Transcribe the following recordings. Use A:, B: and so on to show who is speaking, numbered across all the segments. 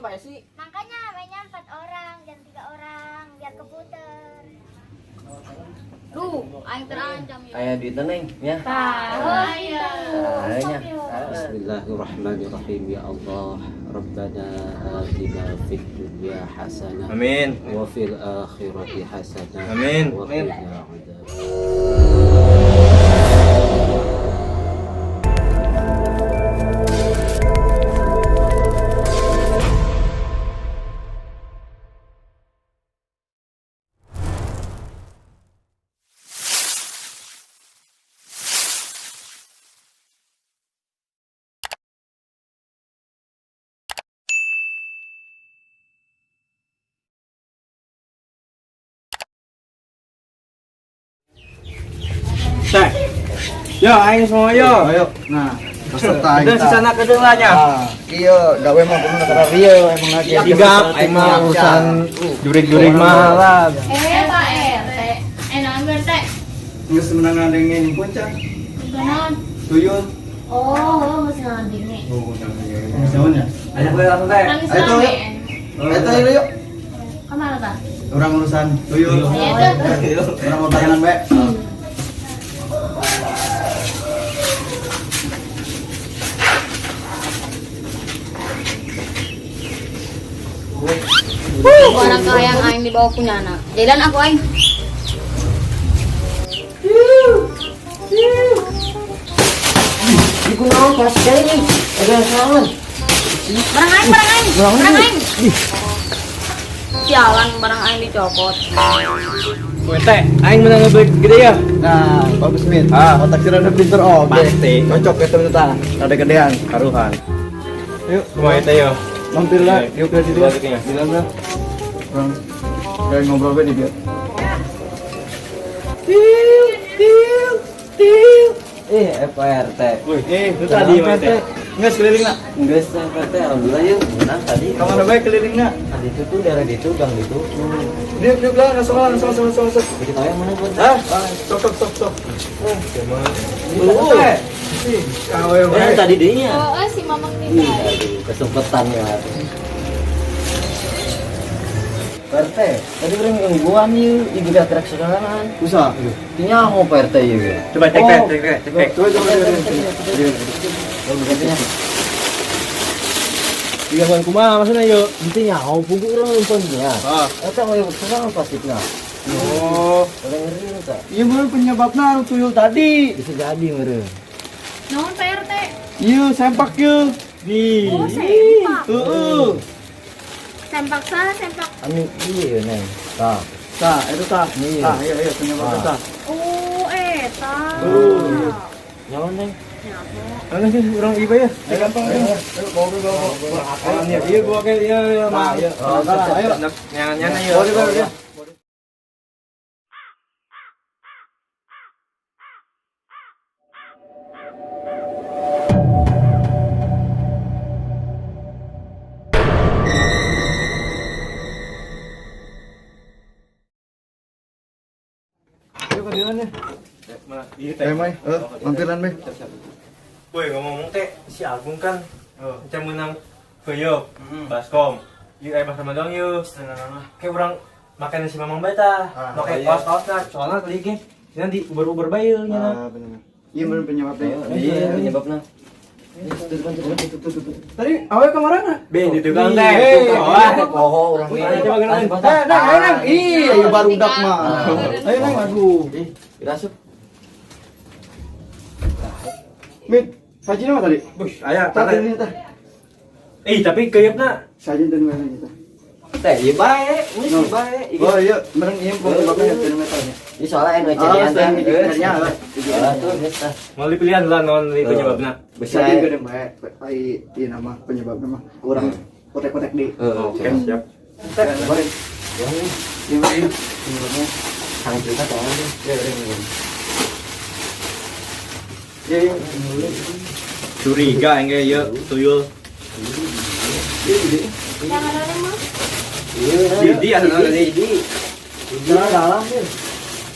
A: Pak Esi.
B: Makanya mainnya empat orang, jangan tiga orang, biar keputer.
C: Duh, aing terancam ya.
D: Aya duitna, Neng, ya.
C: Tah, iya.
D: Tah, nya.
E: Bismillahirrahmanirrahim, ya Allah, Rabbana atina fid dunya hasanah
F: Amin.
E: wa fil akhirati hasanah
F: Amin.
E: wa
F: Amin.
E: qina adzab.
F: Teh. Yo, aing semua yo.
G: Ayo. Nah, peserta
F: Udah
G: kita.
F: sisana kedeung lah nya.
G: Ah, iya, gawe mah kudu kana rieu emang lagi.
F: Sigap aing mah urusan jurig-jurig mah lah.
C: Eh, Pak RT. Eh, naon RT?
G: Geus menang ngadengin puncak.
C: Naon?
G: Tuyul.
C: Oh, oh, geus ngadenge.
G: Naon ya?
F: Ayo gue langsung teh.
C: Nangis
G: Ayo,
C: rame.
G: Ayo ayo yuk.
C: Kemana tah?
G: Orang urusan tuyul.
C: Iya tuh.
G: Orang mau barengan bae.
C: Orang kahayang aing dibawa punya anak. Jalan aku aing.
D: Di kunaon pas kali nih? Ada salah.
C: Barang aing, barang aing. Barang aing. Sialan, barang aing dicopot.
F: Gue teh, aing menang ngebeli gede ya.
G: Nah, bagus Mit.
F: Ah.
G: Otak sih rada pinter oh.
F: Pasti.
G: Cocok ya temen kita. Rada gedean.
F: Karuhan.
G: Yuk,
F: Kumaha teh yo?
G: mampir lah. Yuk ke situ.
F: Balik ya.
G: Bilang lah. Orang kayak ngobrol be di dia.
D: Eh, FRT.
F: Wih, itu tadi mah teh.
G: Enggak sekeliling nak.
D: Geus FRT alhamdulillah yuk menang tadi.
G: Kamana bae keliling nak.
D: Tadi itu tuh daerah itu gang itu.
G: Diuk diuk lah, langsung lah, langsung langsung langsung. langsung.
D: Jadi tahu yang mana buat?
G: Ah, stop stop stop stop.
D: Oh,
G: Sih, awe bae.
D: tadi dinya.
C: Oh, si Mamang nih.
D: Aduh, kesempatan ya. PRT, tadi orang gangguan yuk, ibu gak gerak sekarang.
G: Usah.
D: Tinya mau PRT yuk.
F: Coba cek teh, cek teh, cek teh.
G: Coba coba coba.
D: Oh, bukannya.
F: Gangguan kumaha maksudnya yo?
D: Intinya, mau punggung orang nontonnya.
F: Ah.
D: Eta mau sekarang plastiknya.
F: Oh,
D: Orang ngeri tak?
G: Iya bener penyebabnya anu tuyul tadi.
D: Bisa jadi meren.
C: Naon Pak RT?
G: Iya, sempak ye.
F: di.
C: Oh, sempak.
G: Heeh.
C: Sempak salah sempak.
D: Anu iya neng. Tah.
G: Tah, itu tah.
D: Iya.
G: Tah, iya iya penyebabnya
D: Ah.
G: tah.
C: Oh, eta.
D: Nyawa neng.
F: Mana sih orang iba ya?
G: Ayo gampang ayo. Ayo bawa bawa bawa.
F: Iya, iya gua kayak iya iya
G: Nah,
F: mah.
G: iya. Ayo.
F: Nyangan nyangan yo.
G: Bawa bawa ya. Ayo ke jalan ya.
F: Mana? Iya teh.
G: Eh, Mai, mampiran, Mai.
F: Woi, ngomong-ngomong teh, si Agung kan macam menang Koyo, Baskom. Yuk, ayo Mas Ramadan yuk. Kayak orang makan si Mamang Beta,
G: Ah,
F: pakai
D: iya.
F: kaos-kaos nah, soalnya tadi ge nanti uber-uber bae nya.
G: Ah, bener. Iya bener penyebabnya.
D: Iya penyebabnya.
G: Tadi awalnya kemana?
F: Be di tukang teh.
G: Eh,
F: Wah,
D: Oh, orang
F: Ayo, coba kenalin.
G: Eh, nang, ayo nang. Ih, ayo barudak mah. Ayo nang, aduh.
D: Ih, dirasup.
G: Mit, saji nama tadi?
F: Bush, aya
G: Tah,
F: teh.
G: ini tah.
F: Eh, tapi keuyeup-na
G: Saji dan mana kita?
D: Teh, iya bae, wis
G: No.
D: bae.
G: Oh iya, meren iya penyebabnya dari metalnya.
D: Ini soalnya anu
G: Ah,
D: carian teh.
G: selain mikirnya,
D: Ah, tuh geus tah.
F: mau pilihan lah non itu penyebabna.
D: Bisa
G: Saji gede bae, ai ieu nama penyebabnya mah kurang kotek-kotek di.
D: Heeh,
F: Oke, siap.
G: Teh, boleh. Iya, iya. Penyebabnya.
D: Sang cerita tolong deh.
G: Iya, iya, iya. Iya, iya.
F: Curiga engge ye tuyul.
G: Iya, iya.
C: Jangan ada mah.
D: Iya.
F: Didi asa tadi.
D: Didi. Dalam dalam ya.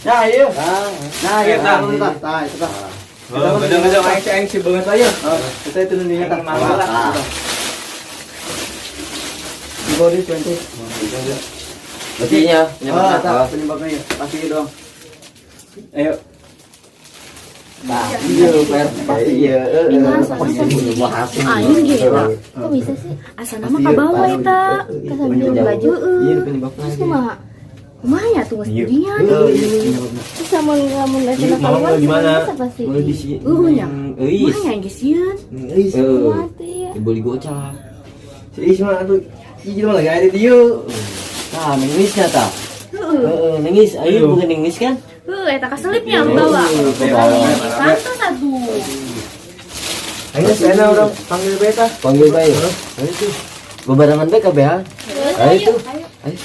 G: Nah, iya.
D: Nah,
G: Nah, iya,
F: Iya,
G: tah, tah, tah, itu tah.
F: Oh, gedeng-gedeng aing si aing si banget aja.
G: Oh, kita itu dunia tah.
F: Malu lah.
D: Ah.
G: Dibawa di 20.
D: Berarti nya
G: Ah,
D: penyebabnya.
G: tak, penyebabnya ya. Pasti doang.
F: Ayo.
D: Nah, iya Pak RT pasti iya. Pasti
C: Aing gitu.
B: Kok bisa sih?
C: Asana mah kabawa eta.
B: Kesambil baju.
D: Iya penyebabnya.
C: Terus kumaha? Kumaha ya tuh geus dinya.
B: Terus sama lamun
F: Iya,
B: cenah
F: mama
B: keluar
F: mau gimana?
B: bisa pasti.
D: Mulai di sini.
C: Eueuh nya.
D: Euis.
C: Kumaha nya geus sieun.
D: Euis.
B: Mati ya.
D: Dibeli gocap.
F: Si Isma tuh Ih, mah lagi ada dia.
D: Tah, nengisnya tah. Heeh, nengis. Ayo bukan nengis kan?
C: Heuh, eta kaselipnya bawa.
D: Ke bawah.
C: Pantes atuh.
F: Ayo, saya orang panggil beta.
D: Panggil bae. Ayo tuh. Bebarengan bae kabeh. Ayo tuh. Ayo.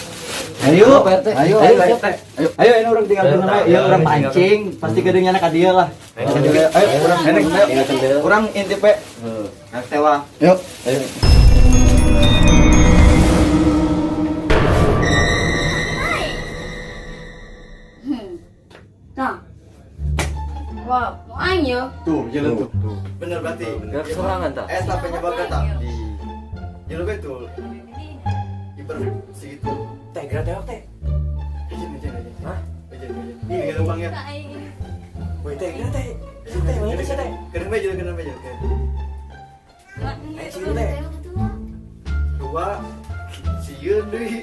G: Ayo,
D: Pak RT.
G: Ayo,
D: Ayo,
G: ayo,
D: siap.
G: ayo, ayo, ini orang tinggal dulu, ya orang pancing, pasti gedungnya anak dia lah. Ayo, ayo, orang enek, ayo, orang intip pe. RT wah. Yuk.
D: Ayo.
C: Tah. Wah, mau aing ye.
G: Tuh, jalan tuh. Bener berarti.
D: Gerak sorangan tah.
G: Eh, tak penyebabnya tak? Jalan betul. Iber segitu.
F: Teh, gerak teh, teh.
G: Izin, izin, izin.
F: Hah?
G: Izin, izin. Ini gedung bang ya.
F: Woi, teh, gerak teh. Teh, mana bisa teh?
G: Gedung bejo, gedung bejo.
F: Ayo, sini teh.
G: Dua, sieun deui.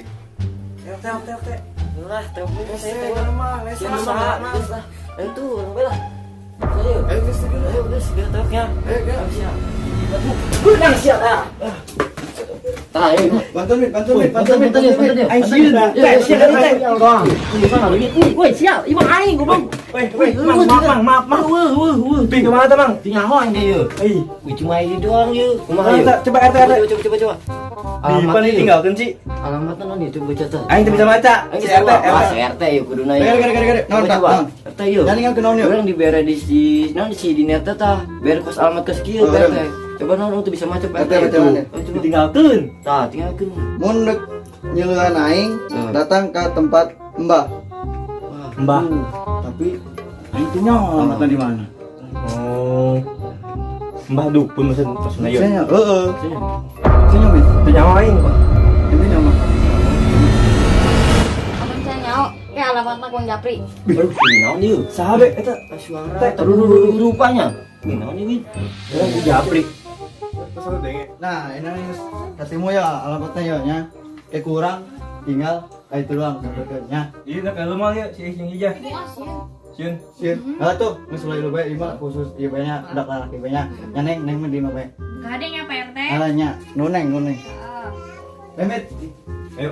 F: Teh, teh, teh, teh.
D: Lah, telepon
G: Lese,
D: saya.
G: kan mah, lese.
D: Siapa lah? Ayo tuh, orang bae lah. Ayo.
G: Ayo, geus dulu.
D: Ayo, geus, gerak teoknya.
G: Ayo, gerak.
D: Siap. Benang siap ah. Tah, ayo.
G: Bantuin, Mit, bantuin, Mit, bantuin, Mit, bantuin, Mit.
F: Aing sieun. Teh, sieun teh.
D: Woi, siap. Ieu mah aing goblok.
F: Woi, woi, mang, maaf, mang, maaf, mang. Pi, kemana tuh, mang?
D: Tinggal aing dia ye.
F: Ih,
D: Wih, cuma ini doang ye. Kumaha ye?
F: Coba RT, RT.
D: Coba coba coba.
F: Di mana tinggalkan sih?
D: Alamatnya non itu baca teh.
F: Aing tuh bisa baca.
D: Aing
F: Si RT,
D: Ah,
F: RT.
D: si RT yuk kudu nanya.
G: Gere, gere, gere, gere. Naon,
D: Coba, coba.
G: naon.
D: RT yuk.
G: Jangan ninggalkeun naon, yuk.
D: Urang dibere di si naon si di net tah. Bere kos alamat ke kieu
G: Oh,
D: RT. Coba naon tuh bisa maca Pak
G: RT baca mana?
D: Oh, coba.
F: Ditinggalkeun.
D: Tah, tinggalkeun.
G: Mun dek nyeuleun aing
D: Hmm.
G: datang ke tempat Mbah.
D: Wah,
F: Mbah.
G: Tapi aing teh nyaho alamatna di mana?
F: Oh. Mbah dukun maksud maksudnya yuk.
G: Saya heeh. Saya nyaho, Mit.
F: Teu nyawa aing.
G: Ini nyaho.
C: Amun saya nyaho, ke alamatna Kang Japri.
D: Aduh, ini naon ieu?
F: Saha be eta?
D: Suara terus rupanya. Ini naon ieu, Win?
F: Urang ku Japri.
G: Nah, ini nih ketemu ya alamatnya ya nya. Kayak kurang tinggal kayak itu doang sampai nya.
F: Iya, nak kalau mah ya si Ising hijau. Sieun.
G: Sieun. Nah tuh, geus mulai lu bae ieu mah khusus ieu bae nya budak lalaki bae nya. Nya neng neng mah di mah bae.
C: Kadenya Pak RT.
G: Alah nya, nu neng nu neng. Memet.
F: Ayo.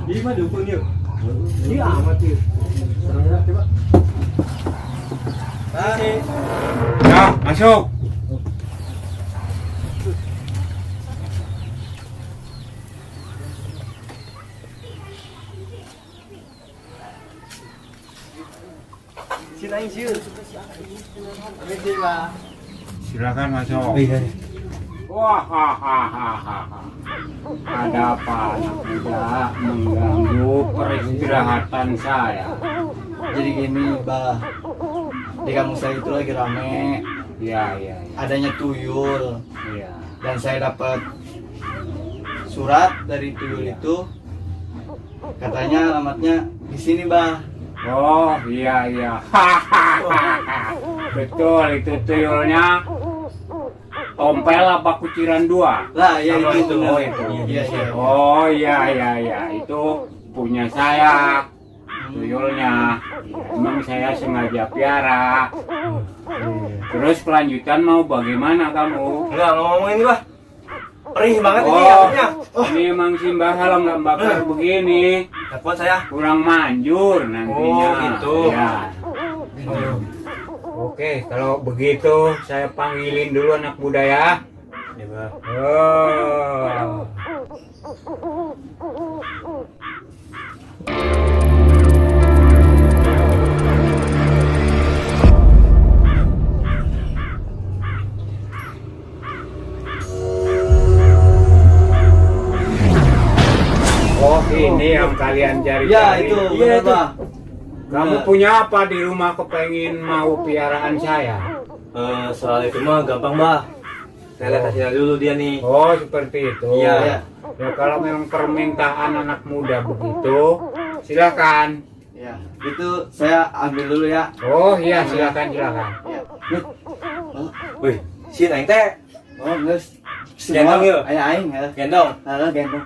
F: Iya mah dukun yuk. Iya amat yuk. Coba.
A: Ya, masuk.
F: Sini aing sieun.
A: Silakan masuk.
F: Iya.
A: Wah, ha, ha, ha, ha, ha. Ada apa anak muda mengganggu peristirahatan saya?
G: Jadi gini, Bah. Di kampung saya itu lagi rame,
A: Iya, iya, iya.
G: adanya tuyul
A: Iya.
G: dan saya dapat surat dari tuyul itu katanya alamatnya di sini, Bah.
A: Oh, iya, iya. Betul, itu tuyulnya tompel apa kuciran dua?
G: Lah, ya
A: Sama
G: itu
A: itu,
G: benar.
A: oh, itu.
G: Iya, iya.
A: Oh, iya, iya, iya. Itu punya saya tuyulnya. Emang saya sengaja piara. Terus kelanjutan mau bagaimana kamu?
F: Enggak ngomong ini, Bah. Perih banget ini
A: Oh.
F: asapnya. Oh,
A: Ini emang Simbah kalau nggak bakar begini
F: nggak kuat saya.
A: kurang manjur nantinya.
F: Oh, gitu.
A: Ya. Oke, kalau begitu saya panggilin dulu anak muda ya.
F: Ya, Bah.
A: Oh. Oh, ini yang kalian cari-cari.
G: Ya, itu
F: Iya,
G: benar,
F: itu.
G: Bah.
A: Kamu punya apa di rumah kepengin mau piaraan saya?
F: Eh, soal itu mah gampang, Bah. Saya lihat hasilnya dulu dia nih.
A: Oh, seperti itu.
F: Iya.
A: Ya kalau memang permintaan anak muda begitu, silakan.
G: Ya, itu saya ambil dulu ya.
A: Oh iya, silakan silakan.
G: Ya. Mit.
F: Wih, si aing teh
G: Oh, geus.
F: Gendong yuk.
G: Aya aing ya.
F: gendong.
G: Heeh, gendong.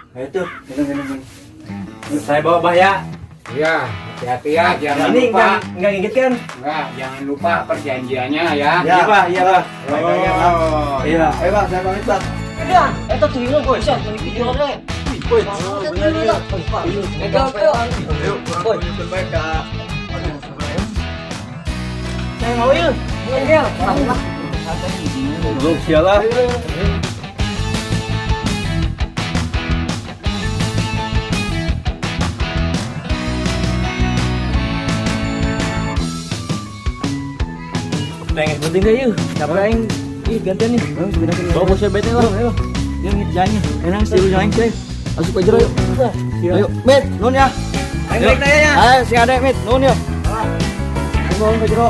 F: Nah, itu.
G: Gendong, gendong, gendong.
F: Saya bawa Bah ya.
A: Iya, hati-hati ya, jangan
F: Ini
A: lupa.
F: enggak gigit kan?
A: Enggak, jangan lupa perjanjiannya ya.
G: Ya.
F: Iya, Bah, iya, Bah.
G: Baik-baik, Bah.
A: Oh,
F: Iya.
G: Ayo, Bang, saya pamit, Bang.
D: Eta tuyulnya boy, siap meuni video teh. Boy, bener ieu. Egal tuh.
G: Yuk, urang tunjukkeun bae ka
D: Saya mau ieu. Engel.
F: Goblok sialah. Pengen penting gak yuk? Capek aing. Ih, gantian nih. Bawa bosnya bete lah.
G: Ayo. Yang jalannya. Enak sih lu jalan sih. Asup aja yuk. Ayo, Mit, nun ya.
F: Aing balik tanya ya.
G: Ayo, sing ada Mit, nun ya. Nuhun ka jero.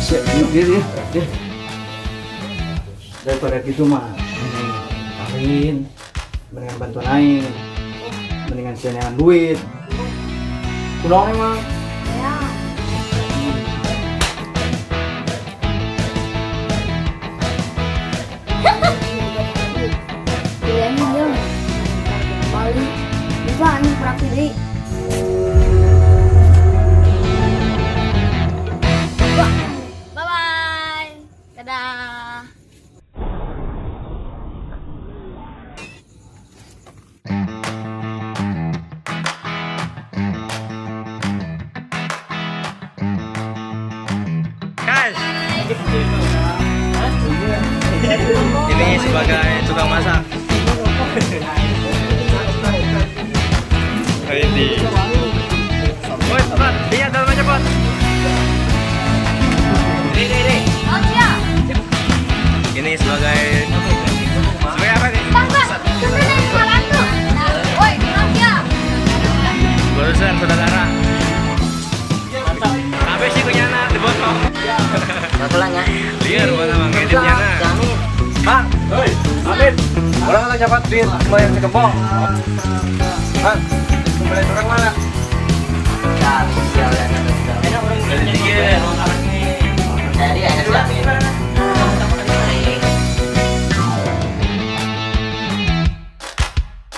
G: Sik, yuk diri ya. Deh. Daripada gitu mah, mending kawin, mendingan bantuan aing, mendingan sia neangan duit. Kunaon emang?
B: Ya.
C: Bilangin dia Bali. Lupa anjing prakili.
B: Bye bye. Dadah.
F: Guys. Ini sebagai tukang masak. Ini. Woi, cepat. Iya, dalam aja, cepat. Ini, ini, ini.
B: Oh, siap.
F: Ini sebagai sebagai apa nih?
B: Bang, bang. Tunggu dari malam tuh. Woi, siap.
F: Produser saudara. Apa sih kunyana dibotong?
D: Masalahnya.
F: Liar mana bang editnya nah. Bang, oi, Amit. Orang lah cepat duit kembali ke kembang. Bang, kembali orang mana?
D: Cari sial ya.